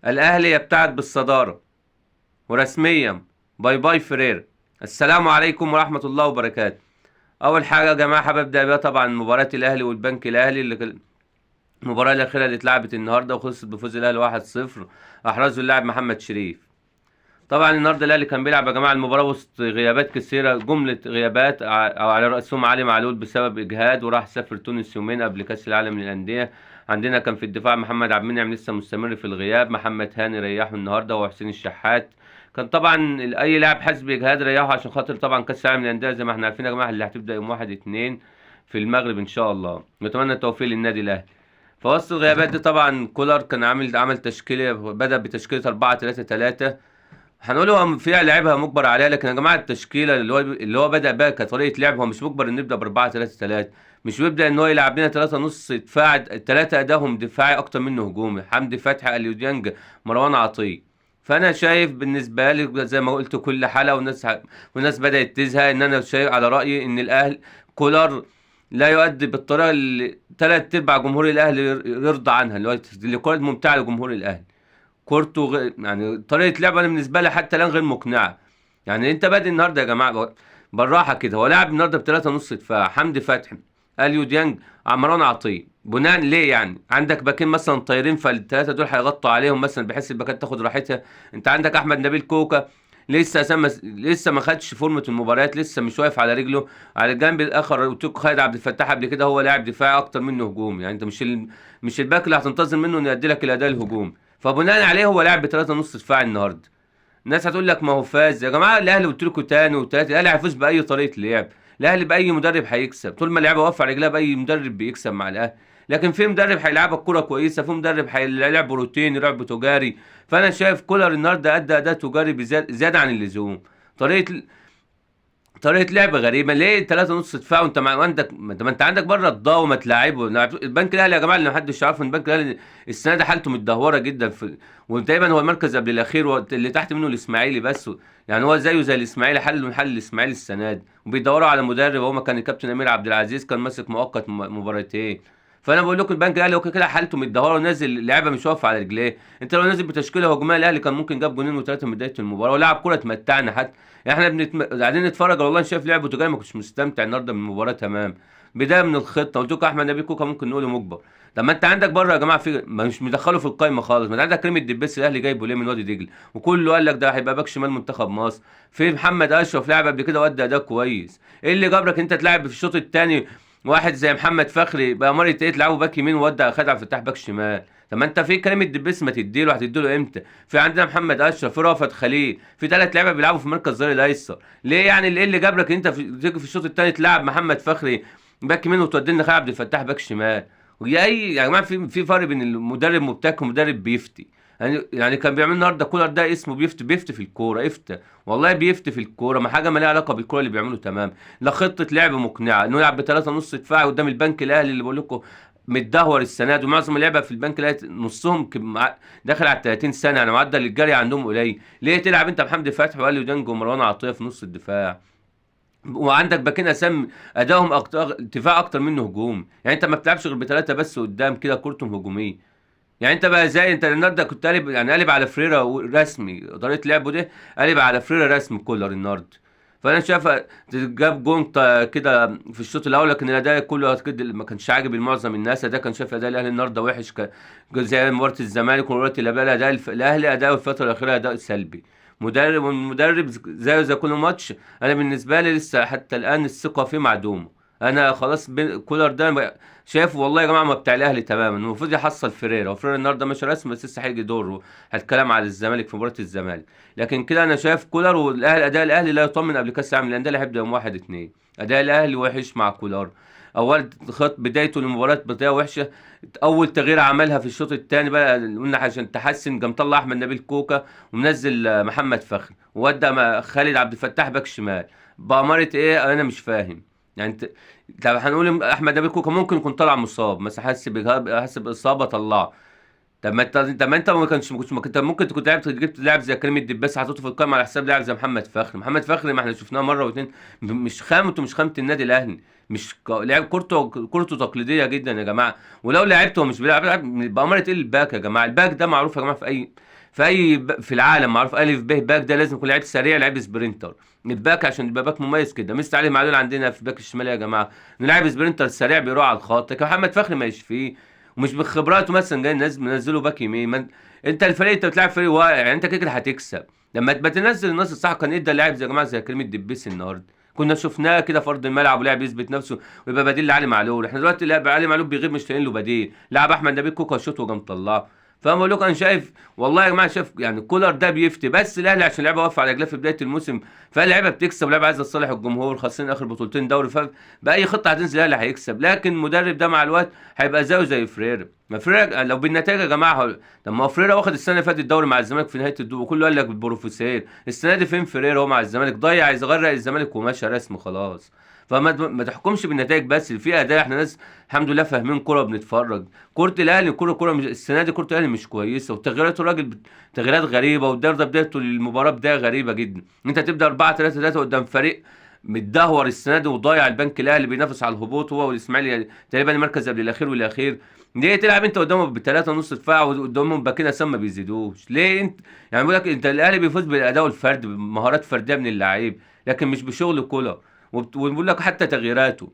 الأهلي يبتعد بالصدارة ورسميا bye bye فريرا. السلام عليكم ورحمة الله وبركاته. أول حاجة يا جماعة حابب أبدأ بيها طبعا مباراة الأهلي والبنك الأهلي اللي المباراة الأخيرة اللي اتلعبت النهاردة وخلصت بفوز الأهلي 1-0، أحرزه اللاعب محمد شريف. طبعا النهارده الأهلي كان بيلعب يا جماعة المباراة وسط غيابات كثيرة، جملة غيابات على رأسهم علي معلول بسبب إجهاد وراح سافر تونس يومين قبل كأس العالم للأندية. عندنا كان في الدفاع محمد عبد المنعم لسه مستمر في الغياب، محمد هاني ريحه النهارده وحسين الشحات. كان طبعا اي لاعب حاسس باجهاد ريحه عشان خاطر طبعا كاس العالم للاندية زي ما احنا عارفين يا جماعة اللي هتبدا يوم 1/2 في المغرب ان شاء الله. نتمنى التوفيق للنادي الاهلي. فوسط الغيابات دي طبعا كولر كان عمل تشكيله، بدا بتشكيله 4-3-3، هنقول هو فيها لعبها مجبر عليها، لكن يا جماعة التشكيلة اللي هو بدا بها كطريقه لعب هو مش مجبر انه يبدا ب 4-3-3، مش بيبدا ان هو يلعب لنا 3 نص دفاع، 3 ادائهم دفاعي اكتر منه هجومي، حمدي فتحي، اليو ديانج، مروان عطية. فانا شايف بالنسبة لي زي ما قلت كل حلقة والناس بدات تزهق، ان انا شايف على رايي ان الاهلي كولر لا يؤدي بالطريقة اللي 3/4 جمهور الاهلي يرضى عنها، اللي هو اللي كورة ممتعة لجمهور الاهلي. كورته يعني طريقه لعبه انا بالنسبة لي حتى الان غير مقنعة. يعني انت بادئ النهارده يا جماعة بالراحة كده، هو لاعب النهارده بثلاثة نص دفاع، حمدي فتحي، اليو ديانج، مروان عطية. بناء ليه يعني؟ عندك باكين مثلا طايرين، فالثلاثه دول هيغطوا عليهم مثلا بحيث الباكات تاخد راحتها. انت عندك احمد نبيل كوكا لسه ما خدش فورمه المباريات، لسه مش واقف على رجله. على الجانب الاخر قلت لكم خالد عبد الفتاح قبل كده هو لاعب دفاعي اكتر منه هجوم، يعني انت مش الباك اللي هتنتظر منه انه يدي لك الاداء الهجومي. فبناء عليه هو لاعب بثلاثة نص دفاع النهارده. الناس هتقول لك ما هو فاز يا جماعة الاهلي، قلت لكم تاني وتالت، الاهلي هيفوز باي طريقه لعب، الاهلي باي مدرب هيكسب، طول ما اللعيبة واقفة على رجلها باي مدرب بيكسب مع الاهلي. لكن في مدرب هيلعبك كورة كويسة، في مدرب هيلعب روتيني، لعب تجاري. فانا شايف كولر النهارده ادى اداء تجاري زيادة عن اللزوم، طريقه لعب غريبة. ليه 3 نص دفاع وانت عندك، ما انت عندك بره الضاء وما تلاعبه. البنك الاهلي يا جماعة اللي محدش يعرفه ان البنك الاهلي السنة دي حالته متدهوره جدا وتقريبا هو المركز قبل الاخير اللي تحت منه الاسماعيلي بس، يعني هو زيه زي الاسماعيلي، حل من حل الاسماعيلي السنة دي، وبيدوروا على مدرب. هو كان الكابتن امير عبد العزيز كان ماسك مؤقت مباراتين. فانا بقول لكم البنك الاهلي هو كده حالته متدهوره ونازل لعيبة مش واقفة على رجليه. انت لو نازل بتشكيله هجومية الاهلي كان ممكن جاب 2 و3 من بداية المباراة ولعب كورة تمتعنا حتى. احنا قاعدين نتفرج والله شايف لعبه تجاري، ما كنتش مستمتع النهارده بالمباراة تمام. بداية من الخطة قلت لكم احمد نبيل كوكا ممكن نقوله مجبر. طب ما انت عندك بره يا جماعة في مش مدخله في القايمة خالص، ما انت عندك كريم الدبيس الاهلي جايبه ليه من وادي دجله وكله قال لك ده هيبقى باك شمال منتخب مصر. في محمد اشرف لعب قبل كده وادى اداء كويس، ايه اللي جبرك انت تلعب في الشوط الثاني واحد زي محمد فخري بقى مرة ايه تلعبه باك يمين وودع خد عبد الفتاح باك شمال؟ طب ما انت في كريم الدبيس ما تديله، هتديله امتى؟ في عندنا محمد اشرف، في رافت خليل، في 3 لعيبة بيلعبوا في مركز الظهير الايسر. ليه يعني ايه اللي جابرك انت تيجي في الشوط الثاني تلعب محمد فخري باك يمين وتودي لنا خالد عبد الفتاح باك شمال؟ ويا اي يا جماعة في فرق بين المدرب مبتكر ومدرب بيفتي. يعني كان بيعمل النهارده كولر ده اسمه بيفتي في الكورة، افتى والله بيفتي في الكورة، ما حاجة ما لها علاقة بالكورة اللي بيعمله تمام. لا خطه لعب مقنعة انه يلعب بثلاثة نص دفاع قدام البنك الاهلي اللي بقول لكم متدهور السنة دي، ومعظم اللعبة في البنك الاهلي نصهم داخل على 30 سنة، يعني معدل الجري عندهم قليل. ليه تلعب انت بحمدي فتحي واليو ديانج ومروان عطية في نص الدفاع وعندك باكين اسام ادائهم دفاع اكتر منه هجوم؟ يعني انت ما بتلعبش غير بثلاثة بس قدام كده كورتهم هجومية. يعني انت بقى زي انت النهارده كنت قالب، يعني قالب على فريرا رسمي، طريقه لعبه دي قالب على فريرا رسمي كولر النهارده. فانا شايف جاب جون كده في الشوط الاول، لكن الاداء كله كده ما كانش عاجب المعظم الناس. ده كان شايف اداء الاهلي النهارده وحش، زي مباراة الزمالك ومباراة اللي قبلها. اداء الاهلي اداء الفترة الاخيرة اداء سلبي. مدرب زي كل ماتش. انا بالنسبة لي لسه حتى الان الثقة فيه معدومة. انا خلاص كولر ده شايف والله يا جماعة ما بتاع الاهلي تماما، المفروض يحصل فريرا، وفريرا النهارده ماشي رسمي بس لسه هيجي دوره، هتكلم على الزمالك في مباراة الزمالك. لكن كده انا شايف كولر والاهلي اداء الاهلي لا يطمن قبل كاس العالم للاندية اللي هيبدا يوم 1/2. اداء الاهلي وحش مع كولر، اول خط بدايته للمباراة بطريقة وحشة، اول تغيير عملها في الشوط الثاني بقى قلنا عشان تحسن، قام طلع احمد نبيل كوكا ومنزل محمد فخري وودى خالد عبد الفتاح باك شمال. بأمارة ايه انا مش فاهم يعني. انت طب هنقول احمد نبيل كوكا ممكن يكون طلع مصاب مثلا، حس باصابة طلعه. طب ما انت، طب ما انت ما كانش ما كنت ممكن تكون لعبت، جبت لاعب زي كريم الدباس حطيته في القائمة على حساب لاعب زي محمد فخري. محمد فخري ما احنا شفناه مرة واثنين، مش خامته، مش خامة النادي الاهلي، مش لاعب كورته تقليدية جدا يا جماعة. ولو لعبته مش بيلعب، بيلعب بأمارة ايه الباك يا جماعة؟ الباك ده معروف يا جماعة في اي في اي في العالم معروف الف ب back ده لازم يكون لعيب سريع، لعيب sprinter. ال back عشان يبقى back مميز كده. ميزة علي معلول عندنا في back الشمال يا جماعة انه لاعب sprinter سريع بيروح على الخط، لكن محمد فخري ما يشفيه ومش بخبراته مثلا جاي الناس منزله back يمين. انت الفريق انت بتلعب فريق واقع، يعني انت كده كده هتكسب. لما تنزل الناس الصح كان ادى لاعب زي يا جماعة زي كريم الدبيس النهارده، كنا شفناه كده في ارض الملعب ولاعب يثبت نفسه ويبقى بديل لعلي معلول. احنا دلوقتي لاعب علي معلول بيغيب مش لاقيين له بديل، لعب احمد نبيل كوكا شوط وجا مطلعه. فانا بقول لكم انا شايف والله يا جماعة، شايف يعني كولر ده بيفتي، بس الاهلي عشان لعيبة واقفة على رجلها في بداية الموسم، فاللعيبه بتكسب ولاعيبه عايزه تصالح الجمهور، خاصين اخر بطولتين دوري، فباي خطه هتنزل الاهلي هيكسب. لكن المدرب ده مع الوقت هيبقى زيه زي فريرا. ما فريرا لو بالنتائج يا جماعة، طب ما فريرا واخد السنة اللي فاتت الدوري مع الزمالك في نهاية الدوري وكله قال لك البروفيسور، السنة دي فين فريرا؟ هو مع الزمالك ضيع، يغرق الزمالك ومشى رسمي خلاص. فما تحكمش بالنتائج بس، في اداء. احنا ناس الحمد لله فاهمين كورة وبنتفرج. كره الاهلي كره السنة دي كره الاهلي مش كويسة، وتغييرات الراجل تغييرات غريبة، والدار ده بدايته للمباراة بداية غريبة جدا. انت تبدا 4-3-3 قدام فريق متدهور السنة دي وضايع، البنك الاهلي بينافس على الهبوط هو والاسماعيلي تقريبا المركز قبل الاخير والاخير. ليه تلعب انت قدامهم بثلاثة نص دفاع وقدامهم باكين اسامة ما بيزيدوش؟ ليه انت يعني بقول لك انت الاهلي بيفوز بالاداء الفردي بمهارات فردية من اللعيب، لكن مش بشغل كولر. ونقول لك حتى تغييراته،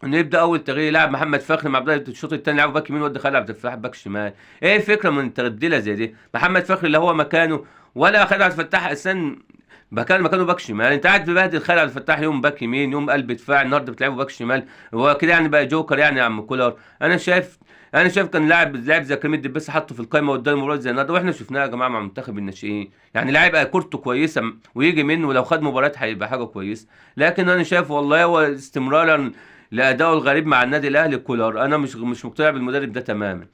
نبدا اول تغيير لعب محمد فخري مع بداية الشوط الثاني لعبه back يمين ودي خالد عبد الفتاح back شمال. ايه الفكرة من تبديله زي دي؟ محمد فخري اللي هو مكانه ولا خالد عبد الفتاح اساسا مكانه back شمال. انت قاعد ببهدل خالد عبد الفتاح يوم back يمين يوم قلب دفاع، النهارده بتلعبه back شمال، هو كده يعني بقى جوكر يعني يا عم كولر. انا شايف كان لاعب زي كريم الدبيس حطه في القايمة قدام مباراة زي النهارده، واحنا شفناه يا جماعة مع منتخب الناشئين، يعني لاعب كورته كويسة ويجي منه ولو خد مباراة هيبقى حاجة كويسة. لكن انا شايف والله هو استمرارا لادائه الغريب مع النادي الاهلي كولر، انا مش مقتنع بالمدرب ده تماما.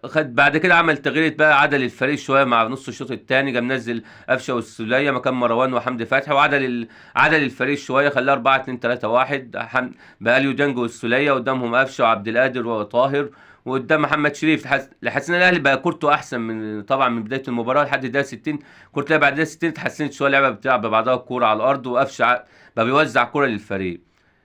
خد بعد كده عمل تغيير بقى، عدل الفريق شوية مع نص الشوط الثاني، جاب نزل قفشه والسوليه مكان مروان وحمدي فتحي، وعدل عدل الفريق شوية، خلاه 4-2-3-1. بقى اليو ديانج والسوليه قدامهم قفشه وعبد القادر وطاهر، وقدام محمد شريف. لحسن الاهلي بقى كورته احسن من طبعا من بداية المباراة لحد الدقيقة 60. كورة الاهلي بعد الدقيقة 60 اتحسنت شوية، اللعبة بتلعب ببعضها الكورة على الارض، وقفشه بقى بيوزع كورة للفريق.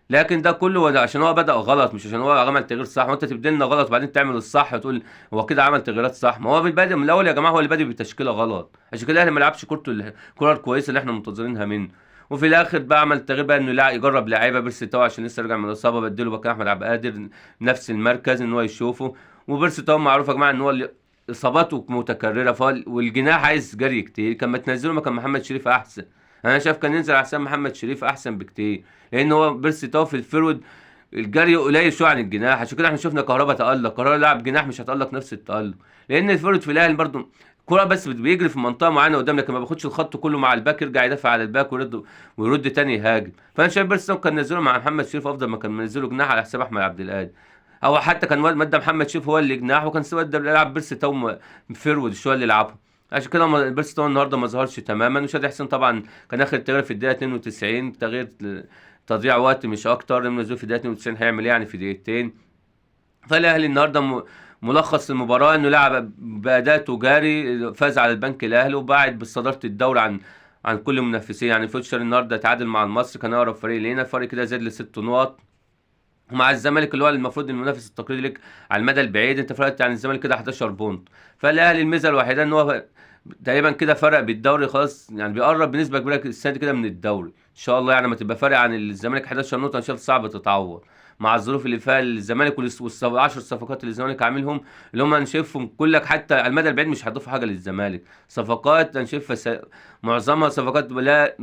لكن ده كله عشان هو بدأ غلط، مش عشان هو عمل تغيير صح. وانت تبدلنا غلط وبعدين تعمل الصح وتقول هو كده عمل تغييرات صح. ما هو بادئ من الاول يا جماعة، هو اللي بادئ بتشكيله غلط، عشان كده الاهلي ما لعبش كورته الكورة الكويسة اللي احنا منتظرينها منه. وفي الاخر بقى عمل تغيير بقى انه يجرب لعيبة بيرسي تاو عشان لسه راجع من الاصابة، بدله مكان احمد عبد القادر نفس المركز ان هو يشوفه. وبيرسي تاو معروف يا جماعة ان هو اصاباته متكررة، والجناح عايز جري كتير، كان ما تنزله مكان محمد شريف احسن. انا شايف كان ينزل على حساب محمد شريف احسن بكتير، لان هو بيرسي تاو في ال forward الجري قليل شوية عن الجناح، عشان كده احنا شفنا كهربا تألق، كهربا لعب جناح مش هتألق نفس التألق، لان ال forward في الاهلي برضه كرة بس بيجري في منطقة معينة قدام، لكن ما بياخدش الخط كله مع ال back، يرجع يدافع على ال back ويرد تاني يهاجم. فانا شايف بيرسي تاو كان نزله مع محمد شريف افضل ما كان منزله جناح على حساب احمد عبد القادر، او حتى كان مدى محمد شريف هو اللي جناح، وكان سواء يلعب بيرسي تاو forward شوية اللي يلعبه. عشان كده بيرسي تاو النهارده ما ظهرش تماما. وشادي حسين طبعا كان اخر تغيير في الدقيقة 92، تغيير تضييع وقت مش اكتر، لما نزل في الدقيقة 92 هيعمل يعني في دقيقتين. فالاهلي النهارده ملخص المباراة انه لعب باداء تجاري، فاز على البنك الاهلي وبعد بصداره الدوري عن كل المنافسين. يعني فيوتشر النهارده تعادل مع المصري، كان اقرب فريق لينا، الفرق كده زاد ل6 نقط. ومع الزمالك اللي هو المفروض المنافس التقليدي لك على المدى البعيد، انت فرقت عن الزمالك كده 11 point. فالاهلي الميزة الوحيدة ان هو تقريبا كده فرق بالدوري خلاص، يعني بيقرب بنسبة كبيرة السنة دي كده من الدوري ان شاء الله. يعني ما تبقى فارق عن الزمالك 11 نقطة، انا شايف صعب تتعوض مع الظروف اللي فيها الزمالك وال10 صفقات اللي الزمالك عاملهم، اللي هم انا شايفهم كلك حتى على المدى البعيد مش هيضيفوا حاجة للزمالك. صفقات انا شايفها معظمها صفقات ولا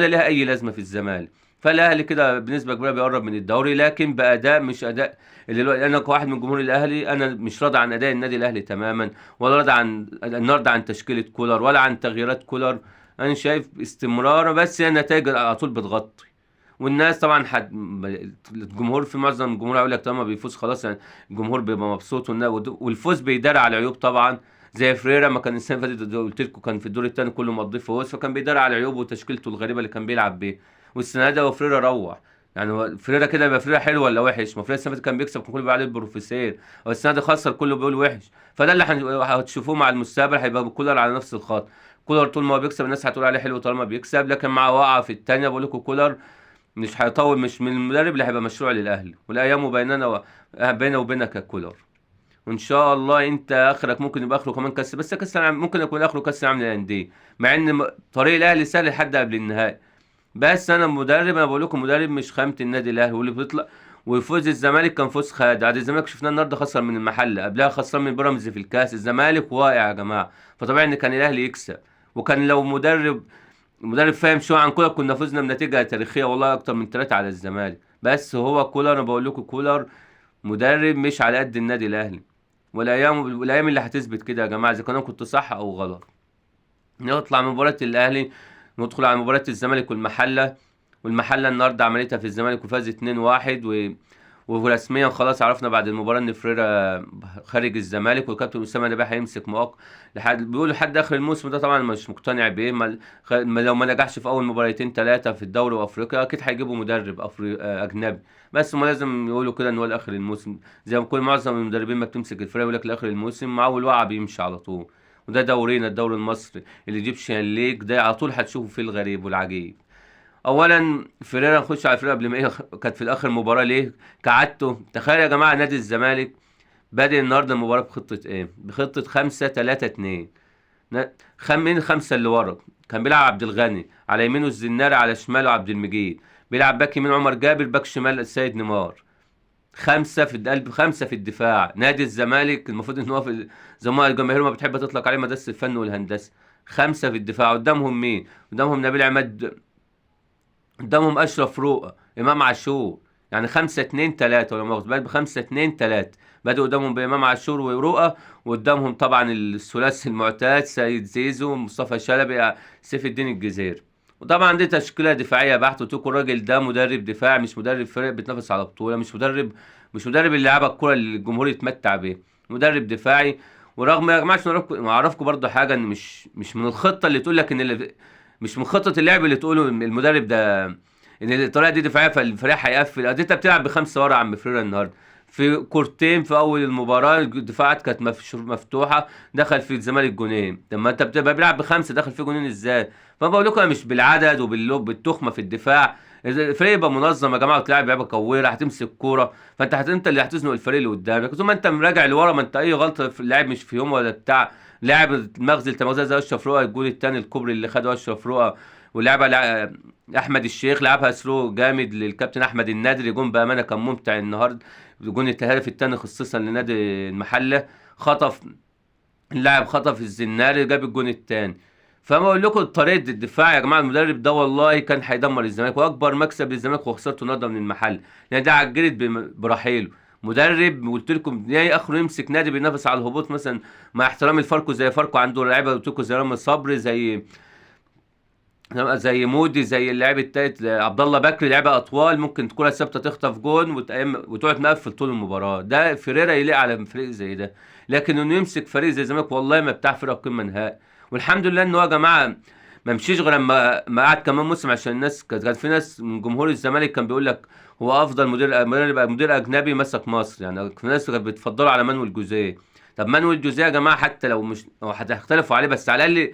لها اي لازمه في الزمالك. فالاهلي كده بنسبة كبيرة بيقرب من الدوري، لكن باداء مش اداء اللي انا كواحد من جمهور الاهلي انا مش راضي عن اداء النادي الاهلي تماما، ولا راضي عن النهارده عن تشكيله كولر ولا عن تغييرات كولر. انا شايف استمرار، بس هي النتائج على طول بتغطي. والناس طبعا الجمهور في معظم الجمهور هيقول لك طالما بيفوز خلاص، يعني الجمهور بيبقى مبسوط، والفوز بيدار على العيوب طبعا. زي فريرا ما كان السنة اللي فاتت قلت لكم كان في الدور الثاني كله مقضية فوز، فكان بيدار على عيوبه وتشكيلته الغريبة اللي كان بيلعب بيها. والسنة دي هو فريرا روح، يعني هو فريرا كده يبقى فريرا حلو ولا وحش؟ ما فريرا السنة اللي فاتت كان بيكسب كان كله بيقول عليه البروفيسير، والسنة دي خسر كله بيقول وحش. فده اللي هتشوفوه مع المستقبل، هيبقى كولر على نفس الخط. كولر طول ما هو بيكسب الناس هتقول عليه حلو طالما بيكسب، لكن مع وقعه في الثانية بقول لكم كولر مش هيطول، مش من المدرب اللي هيبقى مشروع للاهلي، والايام بيننا بينه وبينك يا كولر. وان شاء الله انت اخرك ممكن يبقى اخره كمان كاس، بس كاس العالم ممكن يكون اخره كاس العالم للانديه، مع ان طريق الاهلي سهل لحد قبل النهائي. بس انا مدرب، انا بقول لكم مدرب مش خامة النادي الاهلي، واللي بيطلع وفوز الزمالك كان فوز خادع. عاد الزمالك شفناه النهارده خسر من المحلة، قبلها خسر من بيراميدز في الكاس. الزمالك واقع يا جماعة، فطبيعي ان كان الاهلي يكسب. وكان لو مدرب فاهم شوية عن كولر كنا فزنا بنتيجة تاريخية والله اكتر من 3 على الزمالك. بس هو كولر، انا بقول لكم كولر مدرب مش على قد النادي الاهلي، والايام اللي هتثبت كده يا جماعة اذا كان انا كنت صح او غلط. نطلع من مباراة الاهلي ندخل على مباراة الزمالك والمحله. والمحله النهارده عملتها في الزمالك وفاز 2-1، ورسميا خلاص عرفنا بعد المباراة ان فريرا خارج الزمالك، والكابتن اسامة نبيه هيمسك مؤقت لحد بيقولوا لحد اخر الموسم ده. طبعا مش مقتنع بيه، ما لو ما نجحش في اول مباراتين 3 في الدوري وافريقيا اكيد هيجيبوا مدرب اجنبي. بس هم لازم يقولوا كده ان هو لاخر الموسم، زي ما كل معظم المدربين ما بتمسك الفريق يقول لك لاخر الموسم، مع اول وقعه بيمشي على طول. وده دورينا الدوري المصري ال Egyptian League ده على طول هتشوفوا فيه الغريب والعجيب. اولا فريرا، نخش على فريرا قبل ما ايه كانت في الاخر مباراة ليه كعادته. تخيل يا جماعة نادي الزمالك بادئ النهارده المباراة بخطه ايه؟ بخطه 5-3-2. مين 5 اللي ورا؟ كان بيلعب عبد الغني على يمينه الزناري، على شماله عبد المجيد، بيلعب باك يمين عمر جابر، باك شمال السيد نيمار. 5 في القلب، 5 في الدفاع. نادي الزمالك المفروض ان هو في زي ما الجماهير ما بتحب تطلق عليه مدرسه الفن والهندسة. 5 في الدفاع، قدامهم مين؟ قدامهم نبيل عماد، قدامهم اشرف روقه، امام عاشور. يعني 5-2-3 ولا مؤاخذة، بادئ ب5-2-3، بادئ قدامهم بامام عاشور وروقه، وقدامهم طبعا الثلاثي المعتاد سيد زيزو، مصطفى شلبي، سيف الدين الجزيري. وطبعا دي تشكيله دفاعية بحت. قلت لكم الراجل ده مدرب دفاع، مش مدرب فريق بتنافس على بطوله، مش مدرب اللي لعبها الكورة اللي الجمهور يتمتع بيه، مدرب دفاعي. ورغم يا جماعة عشان اعرفكم برضه حاجة، ان مش من الخطة اللي تقول لك ان اللي مش من خطه اللعب اللي تقوله المدرب ده ان الطريقة دي دفاعية فالفريق هيقفل. ادي انت بتلعب ب5 ورا عم فريرا النهارده في كورتين في اول المباراة، الدفاعات كانت مفتوحة، دخل في الزمالك جونين. طب ما انت بتبقى بيلعب ب5 دخل في جونين ازاي؟ فبقول لكم انا مش بالعدد وبالتخمه في الدفاع، الفريق يبقى منظم يا جماعة وتلعب لعبه كويره، هتمسك كورة فانت انت اللي هتزنق الفريق اللي قدامك. طول ما انت مراجع لورا، ما انت اي غلطه في اللاعب مش في يوم ولا بتاع لاعب المغزل تمغزل زي اشرف رؤى، الجول الثاني الكوبري اللي خده اشرف رؤى، ولعبه احمد الشيخ لعبها through جامد للكابتن احمد النادري، جون بامانه كان ممتع النهارده، جون الهدف الثاني خصيصا لنادي المحلة، خطف اللاعب، خطف الزناري، جاب الجون الثاني. فما اقول لكم طريقه الدفاع يا جماعة، المدرب ده والله كان هيدمر الزمالك، واكبر مكسب للزمالك وخسارته النهارده من المحلة، لان ده عجلت برحيله. مدرب قلت لكم يعني اخره يمسك نادي بينافس على الهبوط مثلا، مع احترامي لفاركو، زي فاركو عنده لعيبة قلت لكم زي رامي صبري، زي مودي، زي اللاعب التالت عبد الله بكري، لعيبة اطوال ممكن كره ثابتة تخطف جون وتقعد مقفل طول المباراة. ده فيريرا يليق على فريق زي ده، لكن انه يمسك فريق زي الزمالك والله ما بتاع فرق قمة نهائي. والحمد لله ان هو يا جماعة ما مشيش غير لما ما قعد كمان موسم، عشان الناس كان في ناس من جمهور الزمالك كان بيقول لك هو افضل مدير اجنبي مسك مصر، يعني في ناس كانت بتفضله على مانويل جوزيه. طب مانويل جوزيه يا جماعة حتى لو مش هتختلفوا عليه، بس على الاقل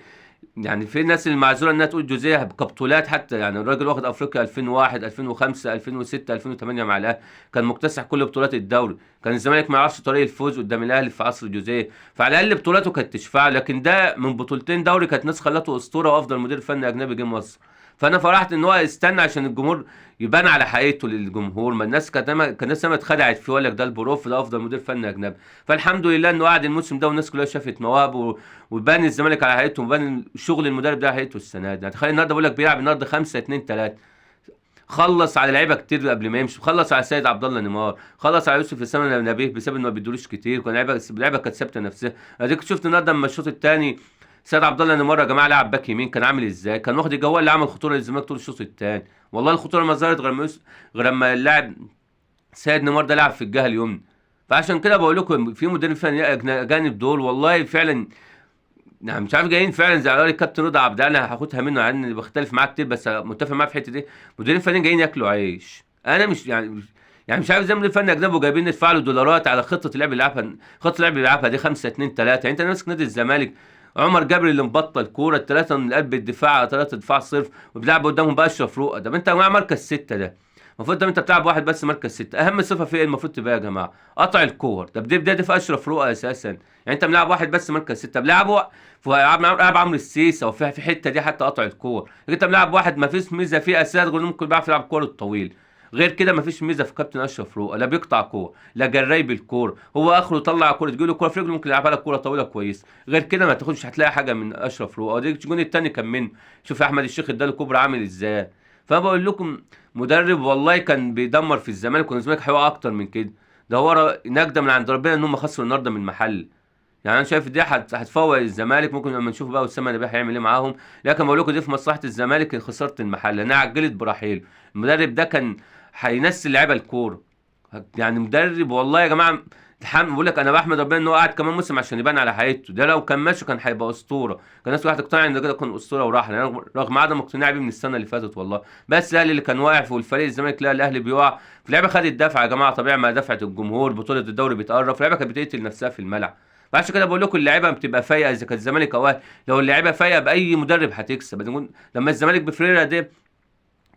يعني في ناس المعذوره انها تقول جوزيه كبطولات حتى، يعني الراجل واخد افريقيا 2001 2005 2006 2008 مع الاهلي، كان مكتسح كل بطولات الدوري، كان الزمالك ما يعرفش طريق الفوز قدام الاهلي في عصر جوزيه، فعلى الاقل بطولاته كانت تشفع. لكن ده من بطولتين دوري كانت ناس خلته اسطورة وافضل مدير فني اجنبي جه مصر. فانا فرحت ان هو استنى عشان الجمهور يبان على حقيقته للجمهور، ما الناس كانت الناس ما اتخدعت فيه، ولا ده البروف ده افضل مدير فني اجنبي. فالحمد لله انه قعد الموسم ده والناس كلها شافت مواهبه، وبان الزمالك على حقيقته، وبان شغل المدرب ده على حقيقته السنة دي. يعني تخيل النهارده بقول لك بيلعب النهارده 5-2-3، خلص على لعيبة كتير قبل ما يمشي، خلص على سيد عبد الله نيمار، خلص على يوسف اسامة نبيه بسبب انه ما بيدولوش كتير، كان لعيبة كانت ثابتة نفسها. اديك شفت النهارده لما الشوط الثاني سيد عبد الله نيمار يا جماعة لعب باك يمين كان عامل ازاي، كان واخد الجوال اللي عمل خطورة للزمالك طول الشوط الثاني. والله الخطورة ما ظهرت غير لما اللاعب سيد نيمار ده لعب في الجهة اليمنى. فعشان كده بقول لكم في مدرب فني اجانب دول والله فعلا يعني مش عارف جايين فعلا زي قال الكابتن رضا عبد انا هاخدها منه، يعني بختلف معاه كتير بس متفق معاه في الحتة دي. مديرين فنيين جايين ياكلوا عيش، انا مش يعني مش عارف ازاي مدير فني اجنبي وجايبين ندفع له دولارات على خطه اللعب اللي لعبها، خطه اللعب اللي بيلعبها دي 5-2-3. يعني انت ماسك نادي الزمالك عمر جابر اللي مبطل كورة، الثلاثة من قلب الدفاع، 3 دفاع صرف، وبيلعب قدامهم بقى اشرف رؤى. طب انت مع مركز 6 ده المفروض ده انت بتلعب واحد بس مركز 6، اهم صفة فيه المفروض تبقى يا جماعة قطع الكور. طب دي بداية في اشرف رؤى اساسا، يعني انت ملاعب واحد بس مركز 6 بلعبه لعب عمرو السيسي او في حتة دي حتى قطع الكور، لكن انت ملاعب واحد ما فيش ميزة فيه اساسا غير ممكن بيعرف يلعب كور الطويل، غير كده مفيش ميزة في كابتن اشرف روقه، لا بيقطع كورة لا جراي بالكورة، هو اخره يطلع كورة تجيله كورة في رجله ممكن يلعبها لك كورة طويلة كويس، غير كده ما تاخدش هتلاقي حاجة من اشرف روقه. دي الجون الثاني كان منه، شوف احمد الشيخ اداله كوبري عامل ازاي. فبقول لكم مدرب والله كان بيدمر في الزمالك، والزمالك هيقع اكتر من كده. ده هو نجده من عند ربنا ان هم خسروا النهارده من المحل. يعني انا شايف دي هتفوق الزمالك، ممكن لما نشوف بقى اسامة نبيه هيعمل ايه معاهم، لكن بقول لكم دي في مصلحة الزمالك خسارة المحل، لانها عجلت برحيله. المدرب ده كان هينسي اللعيبة الكورة، يعني مدرب والله يا جماعة بقول لك انا بحمد ربنا ان هو قعد كمان موسم عشان يبان على حقيقته. ده لو كان ماشي كان هيبقى اسطورة، كان الناس كلها هتقتنع ان ده كان اسطورة وراح، يعني رغم عدم اقتناعي بيه من السنة اللي فاتت والله. بس الاهلي اللي كان واقع والفريق الزمالك، لا الاهلي بيقع في لعيبة خدت دفعه يا جماعة، طبيعي ما دفعه الجمهور، بطوله الدوري بتقرب، اللعيبة كانت بتقتل نفسها في الملعب. عشان كده بقول لكم اللعيبة بتبقى فايقه اذا كان الزمالك او اهلي، لو اللعيبة فايقه باي مدرب هتكسب. لما الزمالك بفريرة ده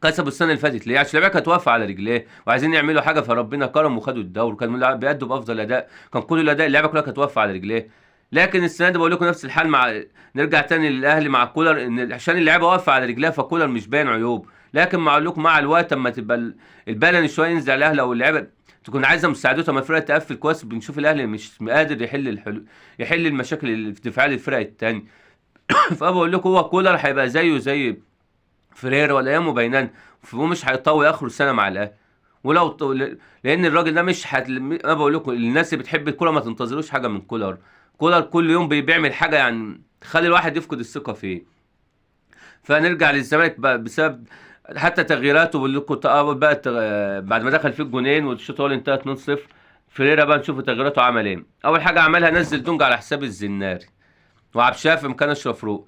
كسبوا السنة اللي فاتت ليه؟ عشان اللعيبة كانت واقفة على رجليه وعايزين يعملوا حاجة، فربنا كرم وخدوا الدوري، كانوا بيأدوا بافضل اداء، كان كل الاداء اللعيبة كلها كانت واقفة على رجليه. لكن السنة دي بقول لكم نفس الحال مع، نرجع تاني للاهلي مع كولر، ان عشان اللعيبة واقفة على رجليها فكولر مش باين عيوب، لكن مع لكم مع الوقت اما تبقى ال balance شوية ينزل الاهلي او اللعيبة تكون عايزه مساعدته، اما الفرقة تقفل كويس بنشوف الاهلي مش قادر يحل الحلول، يحل المشاكل اللي في دفاع الفرق الثانية. فبقول لكم هو كولر هيبقى زيه زي فريرا ولا ايامه بينان، ومش هيطول اخر السنة مع الاهلي. ولو لان الراجل ده مش انا بقول لكم الناس اللي بتحب الكورة ما تنتظروش حاجة من كولر. كولر كل يوم بيعمل حاجة يعني تخلي الواحد يفقد الثقة فيه. فنرجع للزمالك بسبب حتى تغييراته، بقول لكم بقى بعد ما دخل فيه الجونين والشوط الاول انتهى 2-0، فريرا بقى نشوف تغييراته عمل ايه. اول حاجة عملها نزل دونج على حساب الزناري وعبد الشافي مكان اشرف روق.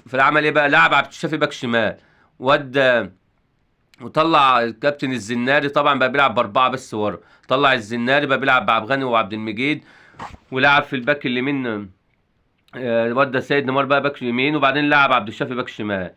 فعمل ايه بقى؟ لعب عبد الشافي باك شمال، ودى وطلع الكابتن الزناري، طبعا بقى بيلعب باربعة بس ورا، طلع الزناري بقى بيلعب بعبد الغني وعبد المجيد، ولعب في الباك اليمين ودى سيد نيمار بقى باك يمين، وبعدين لعب عبد الشافي باك شمال،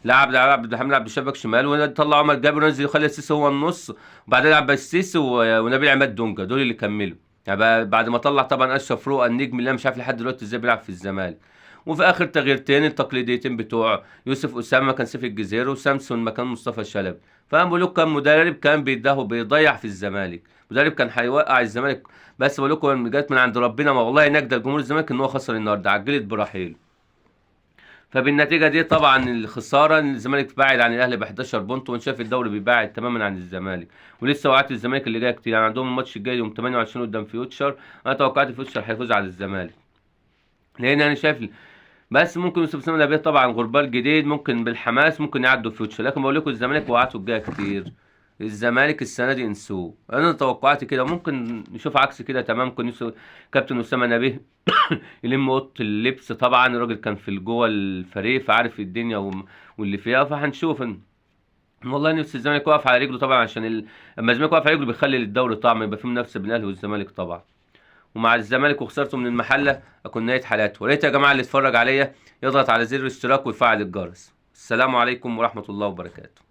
لعب عبد الحميد عبد الشافي باك شمال، وطلع عمر جابر ونزل يخلي السيسي هو النص، وبعدين لعب السيسي ونبيل عماد دونجا، دول اللي كملوا. يعني بعد ما طلع طبعا اشرف رؤى النجم اللي انا مش عارف لحد دلوقتي ازاي بيلعب في الزمالك. وفي اخر تغييرتين التقليديتين بتوع يوسف اسامة مكان سيف الجزيري وسامسون مكان مصطفى شلبي. فانا بقول لكم كان مدرب كان بيضيع في الزمالك، مدرب كان هيوقع الزمالك، بس بقول لكم جت من عند ربنا، ما والله نجد جمهور الزمالك ان هو خسر النهارده، عجلت برحيله. فبالنتيجه دي طبعا الخسارة الزمالك بعد عن الاهلي ب 11 بونت، ونشاف الدوري بيبعد تماما عن الزمالك، ولسه وقعت الزمالك اللي جاية كتير، يعني عندهم الماتش الجاي يوم 28 قدام فيوتشر، انا توقعت فيوتشر هيفوز على الزمالك، لان انا شايف بس ممكن يوسف اسامة نبيه طبعا غربال جديد، ممكن بالحماس ممكن يعدوا فيوتشر، لكن بقول لكم الزمالك وقعته الجاية كتير. الزمالك السنة دي انسوه، انا توقعت كده، ممكن نشوف عكس كده تمام. ممكن كابتن اسامة نبيه يلم اوضة اللبس، طبعا الراجل كان في جوه الفريق فعارف الدنيا واللي فيها، فهنشوف. والله نفس الزمالك واقف على رجله طبعا، عشان اما الزمالك واقف على رجله بيخلي للدوري طعم، يبقى فيه منافسه بين الاهلي والزمالك طبعا. ومع الزمالك وخسارته من المحلة اكون نهاية حالاته. وريت يا جماعة اللي اتفرج عليا يضغط على زر الاشتراك ويفعل الجرس. السلام عليكم ورحمة الله وبركاته.